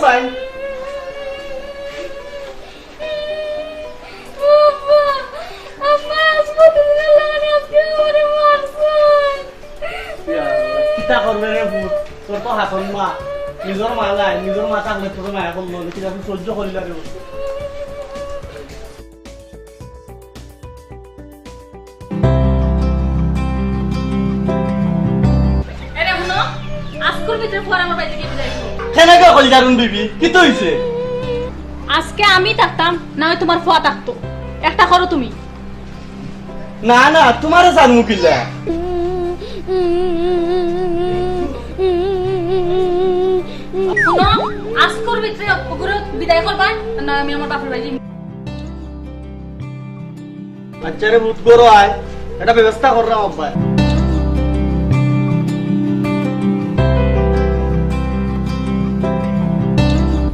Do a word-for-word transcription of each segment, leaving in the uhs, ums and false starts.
আব্বা, আব্বা, আজকে তুমি আল্লাহ মানে আজকে আমারে মারছইন। ইয়া আল্লাহ, কিতা করবে রে পুত? তোর তো হাছন মা, নিজর মা নাই, নিজর মা থাকলে তোর মায়া করলো না, কিতা তুই সহ্য করিলা রে? এরে হুনো, আজকুর ভিতরে ফুয়ারে আমার বাড়ি থাকি বিদায় দিও। কেনে গো কলিজার হুন বিবি, কিতা অইছে? আজকে আমি থাকতাম, না অয় তুমার ফুয়া থাকতো। একটা করো তুমি। না না, তুমারে ছাড়মু কিলা? হুনো, আজকুর ভিতরে অগুরে বিদায় করবা, না আমি আমার বাপের বাড়ি যাইমু। আচ্ছা রে, বুধ গরো আয়, একটা ব্যবস্থা কররাম আব্বা।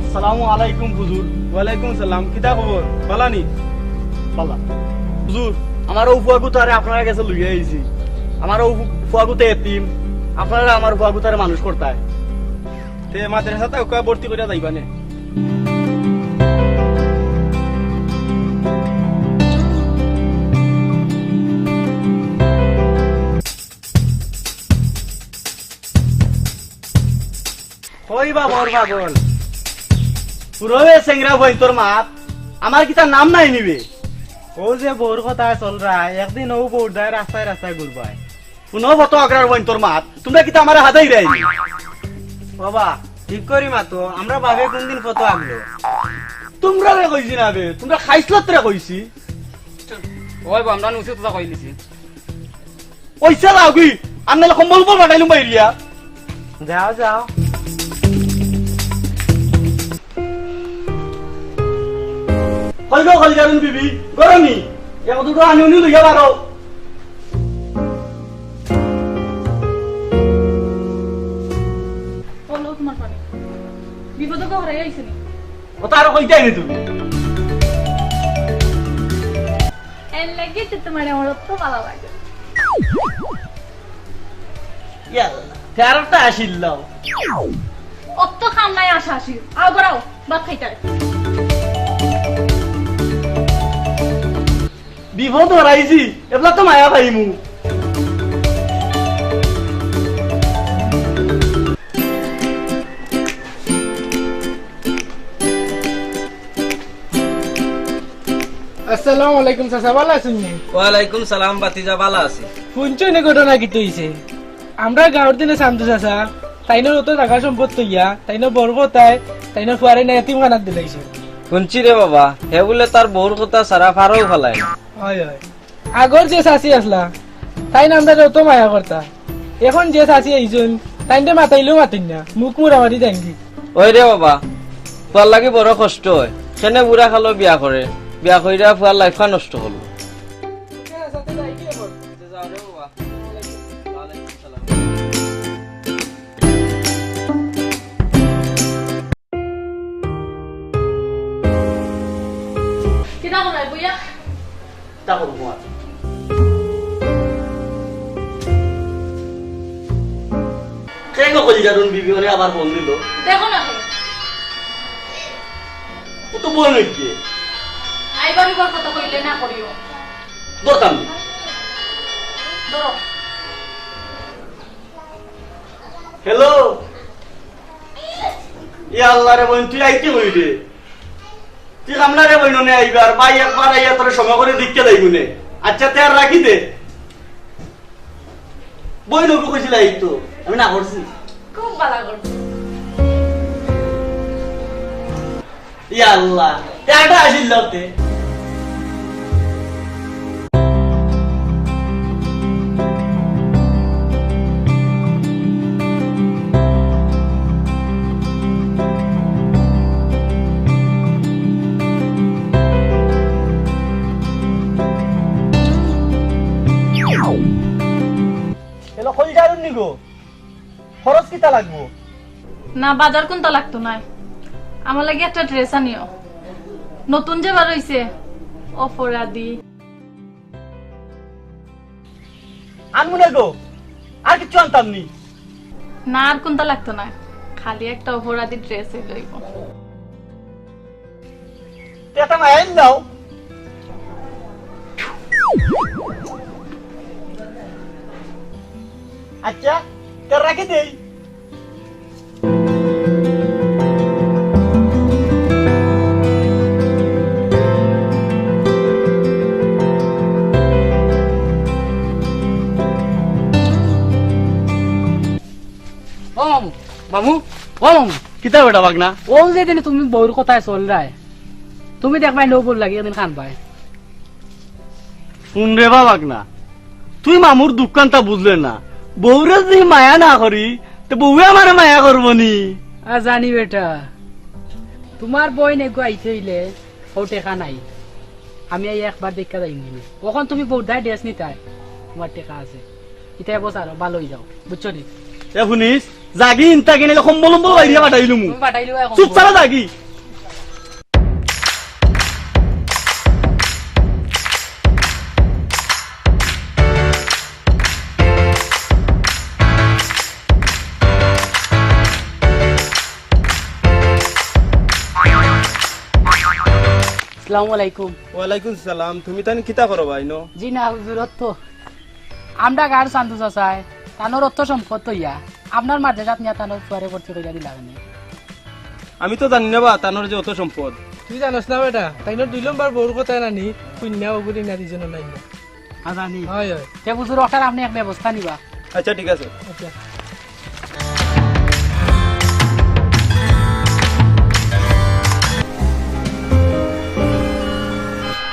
আসসালামু আলাইকুম হুজুর। ওয়ালাইকুম সালাম, কিতা খবর? বালা নি? বালা। হুজুর, আমার অউ ফুয়াগুতারে আপনারার গেছে লইয়া আইছি। আমার অউ ফুয়াগুতা এতিম, আপনারা আমার ফুয়াগুতারে মানুষ করতায়। তে মাদ্রাসাত অউক্কা ভর্তি করিয়া যাইবা নে। কই বা বর পাগল? পুরবে চেংরা বইন তোর মাত, আমার কিতা নাম নাই নি বে? অউ যে বউর কথা চলরা, একদিন অউ বউর দায় রাস্তায় রাস্তায় ঘুরবায়। হুনো ফতো আগ্রার বইন তোর মাত, তুমরা কিতা আমারে হাদাইরায় নি? বাবা, ঠিক করি মাতো, আমরার বাফে কুনদিন ফতো আগলো? তুমরারে কইছি না বে, তুমরার খাইছলতরে কইছি। ওই বা, আমরা নুসি তোতা কইলিছি। অইছে যাওগি, আর নাইলে কম্বল উপর ফাটাইলুম বাইরিয়া। যাও, যাও। কই গো, কলিজার হুন বিবি, গরো নি? এক দুটো আনি উনি লইয়া বারো। বলো তোমার পানি। বিপদে কেউ হারাই আইছে নি? কথা আরো কইতায় নি তুমি? এর লাগি তো তোমার আমার অত ভালা লাগে। ইয়াল্লা, তে আরোটা আসিল লাও। অত কাম নাই আশা আসিল। আও গড়াও, ভাত খাইতায়। বিপদ হরাইছি, এবলা তো মায়া পাইমু। আসসালামু আলাইকুম চাচা, ভালা আছইন নি? ওয়ালাইকুম সালাম ভাতিজা, ভালা আছি। হুনছো নি ঘটনা কিতা অইছে? আমরার গাউর দিনে শামসু চাচা, তাইনর অত জাগা সম্পদ থইয়া, তাইনর বউর কথায়, তাইনর ফুয়ারে নিয়া এতিমখানাত দিলাইছে। হুনছি রে বাবা, হে বুলে তার বউর কথা ছাড়া ফারও ফালায় না। অয়, অয়। আগর যে চাচি আছলা, তাইন আমরারে অত মায়া করতা। এখন যে চাচি আইছইন, তাইনরে মাতাইলেও মাতইন না, মুখ মুড়া মারি যাইনগি। অয় রে বাবা, ফুয়ার লাগি বড় কষ্ট অয়। কেনে বুড়া কালো বিয়া করে, বিয়া করিয়া ফুয়ার লাইফখান নষ্ট করলো। কিতা করো, বইয়া? তা করবো আর। কেন কলিজার হুন বিবি ওরে আবার ফোন দিল? দেখো না কেন? ও তো বই নইছে। আইবার উবার কথা কইলে না করিও। দরকার নেই। ধরো। হ্যালো। ইয়া আল্লাহ রে বইন, তুই আইতে কইরে? তুই কামলা রে বইন, নে আইবার, ভাই একবার আইয়া তোরে সময় করি দেখিয়া যাইমু নে। আচ্ছা, তে আর রাখি দে। বইন ওকে কইছিল আইতো, আমি না করছি। খুব ভালা করছো। ইয়া আল্লাহ, তে আটা আসিল তে। হ্যালো, কই যারুন নিগো? খরচ কিতা লাগবো? না, বাজার কুনতা লাগতো নায়। আমার লাগি একটা ড্রেস আনিও। নতুন যে বার অইছে, অপরাধী। আনমু না গো, আর কিচ্ছু আনতাম নি। না, আর কুনতা লাগতো নায়। খালি একটা অপরাধী ড্রেসই লইব। তে একটা মায়া দাও। আচ্ছা, তে রাখি দেই। ও মামু, মামু, ও মামু। কিতা বেটা বাগনা? ও যে দিন তুমি বউর কথায় চলরায়, তুমি দেখবায় নৌ বউর লাগি একদিন কানবায়। হুন রে বা বাগনা, তুই মামুর দুঃখখানতা বুঝলে না। বউরে যদি মায়া না করি, তে বউয়ে আমারে মায়া করবো নি? আ জানি বেটা, তুমার বইন এগু আইতে অইলে অউ টেকা নাই। আমি আইয়া একবার দেখিয়া যাইমু নে। অখন তুমি বউর দায় ড্রেস নিতায়, তুমার টেকা আছে। ইতা এবছর ভালা অই যাও, বুঝছো নি? এ হুনিস, যাগি ইনতা কিনে কম্বল উম্বল বাইরিয়া পাঠাইলুমু। তুমি পাঠাইলিও এখন। চুপ চালা যাগি। আসসালামু আলাইকুম। ওয়ালাইকুম সালাম। তুমি তাইন কিতা করো বা ইনো? জি না হুজুর, অর্থ। আমরা গাঁওর চান্দু চাচায়, তানর অর্থ সম্পদ থইয়া, আপনার মাদ্রাসাত নিয়া তানর ফুয়ারে ভর্তি করিয়া দিলা কেনে? আমি তো জানি না বা, তানর যে অত সম্পদ। তুই জানোস না বেটা, তাইনর দুই নম্বর বউর কথায় নানি, কইন্যা ওগুরি না দিজন নাই না। হ্যাঁ জানি। হয়, হয়। তে হুজুর, অটার আপনে এক ব্যবস্থা নিবা। আচ্ছা, ঠিক আছে। আচ্ছা।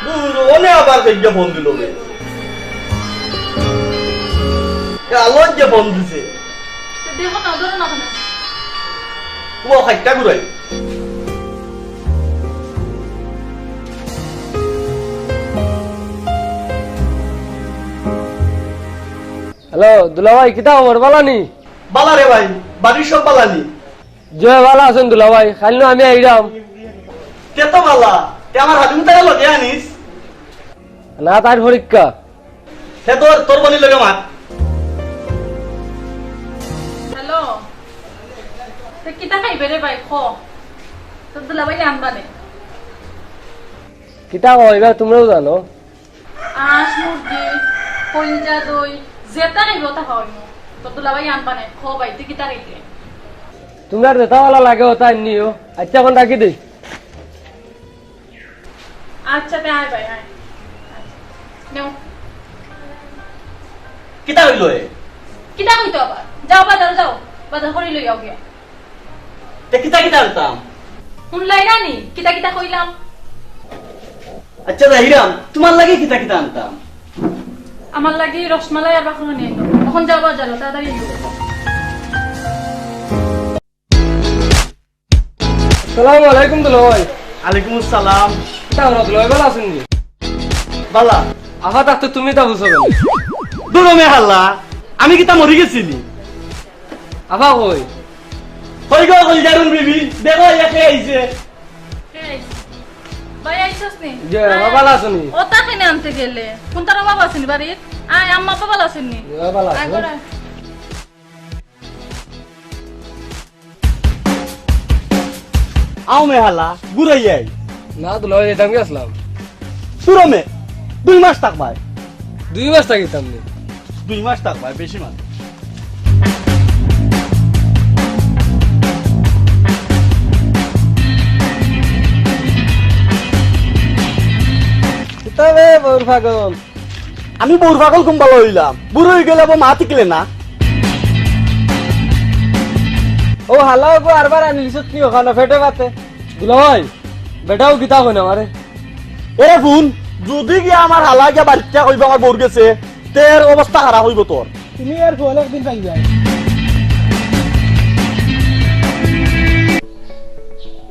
দূর, অনে আবার কেডা ফোন দিল রে? এ আলো যে ফোন দিছে। তো দেখো না, ধরো না ওখানে। ও খাইটা ঘুরাই। হ্যালো, দুলাভাই, কিতা খবর? বালা নি? বালা রে ভাই, বাড়ির সব বালা নি? জি ভালা আছইন দুলাভাই, কাইল নু আমি আইরাম। তে তো বালা, তে আমার হালিম তারে লগে আনিস। না, তাইর পরীক্ষা। হে তোর, তোর বইনর লগে মাত। হ্যালো, তে কিতা খাইবে রে ভাই, ক। তোর দুলাভাই আনবা নে। কিতা কইবা, তুমরাও জানো। আঁশ, মুরগি, কইলজা, দই, যেতা খাইবে অতা খাওয়াইমু। তোর দুলাভাই আনবা নে, ক ভাই, তুই কিতা খাইতে? তুমরার যেতা বালা লাগে অতা আনিও। আচ্ছা, অখন রাখি দেই। আচ্ছা, তে আয় ভাই, আয়। আচ্ছা, নেও। কিতা কইলো এ? কিতা কইতো আবার? যাও বাজারো যাও, বাজার করি লই আও গিয়া। তে কিতা কিতা আনতাম? হুনলায় না নি? কিতা কিতা কইলাম? আচ্ছা, যাইরাম, তুমার লাগি কিতা কিতা আনতাম? আমার লাগি রসমালাই আর বাখরখানি আইনো। অখন যাও বাজারো, তাড়াতাড়ি আইও। আসসালামু আলাইকুম দুলাভাই। আলাইকুম আসসালাম। কিতা খবর দুলাভাই, বালা আছইন নি? বালা। আফা থাকতে তুমি তা বুঝো কেনে? দূর হ মে হালা, আমি কিতা মরি গেছি নি? আফা কই? কই গো কলিজারুন বিবি, দেখো ইয়া কে আইছে। কে আইছে? ভাই আইছস নি? জি, আয়, বাবা আছস নি? অতা কেনে আনতে গেলে? কুনতার বাবা আছইন নি বাড়িত? আয়, আম্মা বাবা আছইন নি? জি, বাবা আয় আছইন। ঘরে আয়। আও মে হালা, ঘুরাই আই। না, দুলাভাই, যাইতাম গেছলাম। দূর হ মে, দুই মাস থাকবায়। দুই মাস থাকিতাম নি? দুই মাস থাকবায়, বেশি মাস। কিতা বে, বউর পাগল? আমি বউর পাগল কুনবালা অইলাম? বুড়া অইগেলে বউ মাত হিকলে না। ও হালা, ওগু আরবার আনিলিছত নি অখানো পেটে ভাতে? দুলাভাই, বেটাও কিতা কইন আমারে? এরে হুন, যুদি গিয়া আমার হালা গিয়া বাড়িত গিয়া কইবো আমার বউর গেছে, তে এর অবস্থা খারাপ অইবো তোর। তুমি এর ফল একদিন পাইবায়।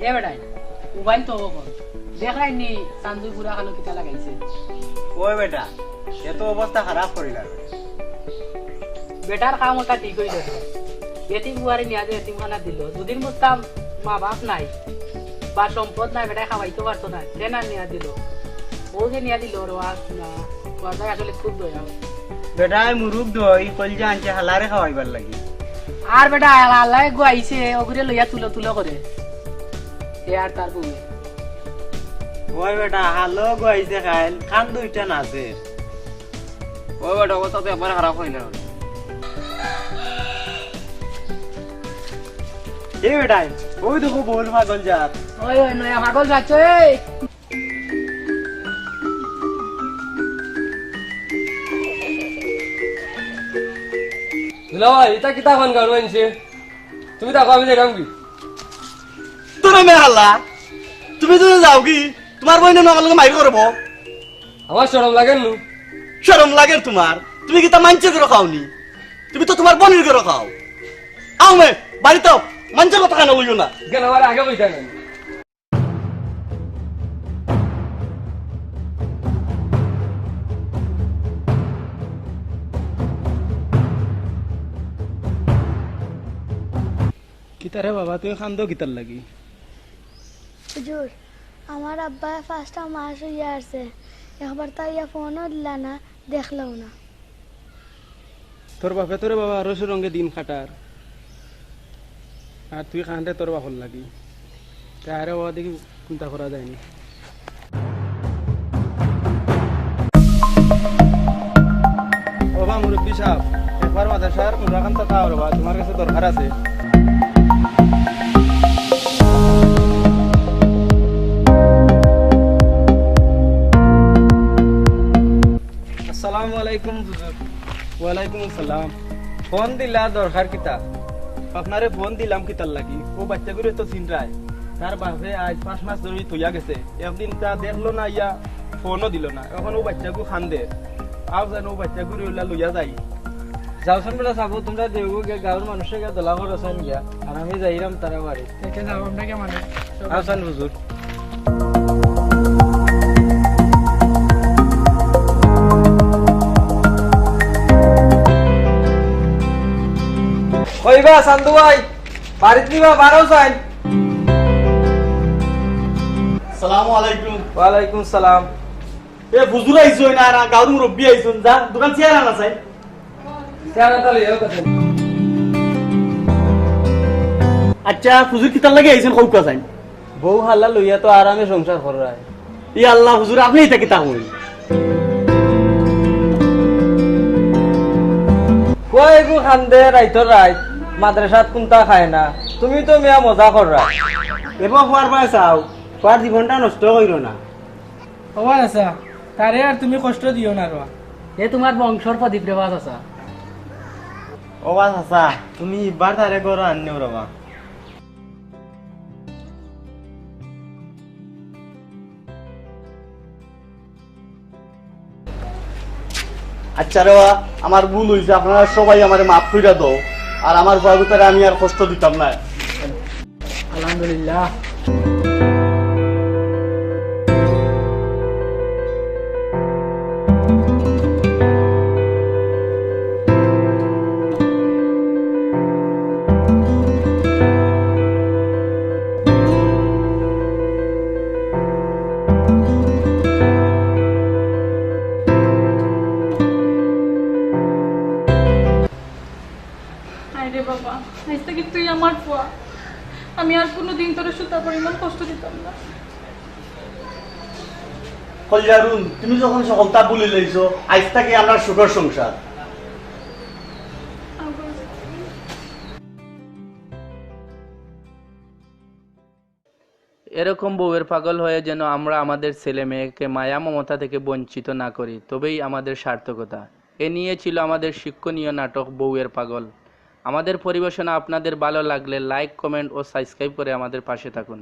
এ বেটায়, মোবাইল তো অফ কর। দেখরায় নি, চান্দুর বুড়া খালো কিতা লাগাইছে। ওই বেটা, এ তো অবস্থা খারাপ করিলার। বেটার কাম অটা ঠিক অইলো না। এতিম ফুয়ারে নিয়া যে এতিমখানাত দিলো। যুদি বুঝতাম মা বাপ নাই, বা সম্পদ নাই, বেটায় খাওয়াইতো পারতো না, তে না নিয়া দিলো। অউ যে নিয়া দিলো, রে আস না, ফুয়ার দায় আসলে খুব দয়া। বেটায় মুরুগ দই, কলিজা আনছে হালারে খাওয়াইবার লাগি। আর বেটা, আল্লাহ, আল্লাহ গো আইছে, ওগুরে লইয়া তুলো তুলো করে। এ আর তার বউ। ওই বেটা, হালো গো আইছে খাইল, খান দুইটা নাচে। ওই বেটা, অবস্থা তো একবারে খারাপ অইলো। এ বেটা, ওই দেখো বউর পাগল জাত। ওই, ওই, নয়া পাগল যাচ্ছে, এই। দুলাভাই, ইতা কিতা কন গাড়ু আনছে? তুমি দেখো, আমি দেখলাম কি? তোরা মে হাল্লা, তুমি যদি যাও কি, তোমার বইনে আমার লগে মাইর করবো। আমার শরম লাগের নু। শরম লাগের তোমার? তুমি কিতা মানষর ঘরো খাওনি? তুমি তো তোমার বইনর ঘরো খাও। আও মে, বাড়িত আও, মানষর কথা কানো লইও না। কেন আমার আগে কইতা না? কিতারে বাবা, তুই কান্দো কিতার লাগি? হুজুর, আমার আব্বায় পাঁচটা মাস অইয়া আছে, একবার তো আইয়া ফোনও দিলা না, দেখলাও না। তোর বাপে তোরে বাবা আরো সুরঙ্গে দিন কাটার, আর তুই কান্দে তোর বাপর লাগি। তে আরে বাবা দেখি চিন্তা করা যায়নি। ও বা মুরব্বি সাহেব, একবার মাদ্রাসার মুরাকান তো তাও রে বা, তোমার কাছে দরকার আছে। আসসালামু আলাইকুম হুজুর। ওয়ালাইকুম আসসালাম। ফোন দিলা দরকার কিতা? আপনারে ফোন দিলাম কিতার লাগি? ও বাচ্চাগুরে তো চিনরায়। তার বাপে আইজ পাঁচ মাস ধরি থইয়া গেছে। একদিন তা দেখলো না, ইয়া ফোনও দিলো না। এখন ও বাচ্চাগু কান্দে। আও যেন ও বাচ্চাগুরে ওলা লইয়া যাই। যাওছন বেটা সাবু, তোমরা দেউগু গিয়া গাঁওর মানুষে গিয়া দলা করছন গিয়া। আর আমি যাইরাম তারা বাড়ি। একে যাও, আমরা কে মানে? আহসান হুজুর। কইবা চান্দু ভাই, বাড়িত নিবা বারো যাইন। সালামু আলাইকুম। ওয়ালাইকুম সালাম। এ হুজুর আইছইন না, না গাঁওর মুরব্বি আইছইন, যা দোকান চেয়ার আনা চাই। আচ্ছা, হুজুর কিতার লাগি আইছইন, কউক্কা চাইন? বউ হালা লইয়া তো আরামে সংসার কররায়। ই আল্লাহ, হুজুর, আপনে ইতা কিতা কইন? ফুয়া এগু কান্দে রাইতর রাইত, মাদ্রাসাত কুন্তা খায় না। তুমি তো মিয়া মজা কররায়। এবার ফুয়ার বায় চাও, ফুয়ার জীবনটা নষ্ট কইরো না। ও বা চাচা, তারে আর তুমি কষ্ট দিও না রে বা। এ তোমার বংশর প্রদীপ রে বা চাচা। ও বা চাচা, তুমি ইবার তারে ঘরো আনিও রে বা। আচ্ছা রে বা, আমার ভুল অইছে, আপনারা সবাই আমারে মাফ কইরা দেও, আর আমার ফুয়াগুতারে আমি আর কষ্ট দিতাম না। আলহামদুলিল্লাহ। হায় রে বাবা, আইজ থাকি তুই আমার ফুয়া। আমি আর কুনুদিন তোরে সুতা পরিমাণ কষ্ট দিতাম না। কলিজার রুন, তুমি যখন সকলতা ভুলি লাইছো, আইজ থাকি আমরার সুখর সংসার। এরকম বউয়ের পাগল হয়ে যেন আমরা আমাদের ছেলে মেয়েকে মায়া মমতা থেকে বঞ্চিত না করি, তবেই আমাদের সার্থকতা। এ নিয়ে ছিল আমাদের শিক্ষণীয় নাটক বউয়ের পাগল। আমাদের পরিবেশনা আপনাদের ভালো লাগলে like, comment ও subscribe করে আমাদের পাশে থাকুন।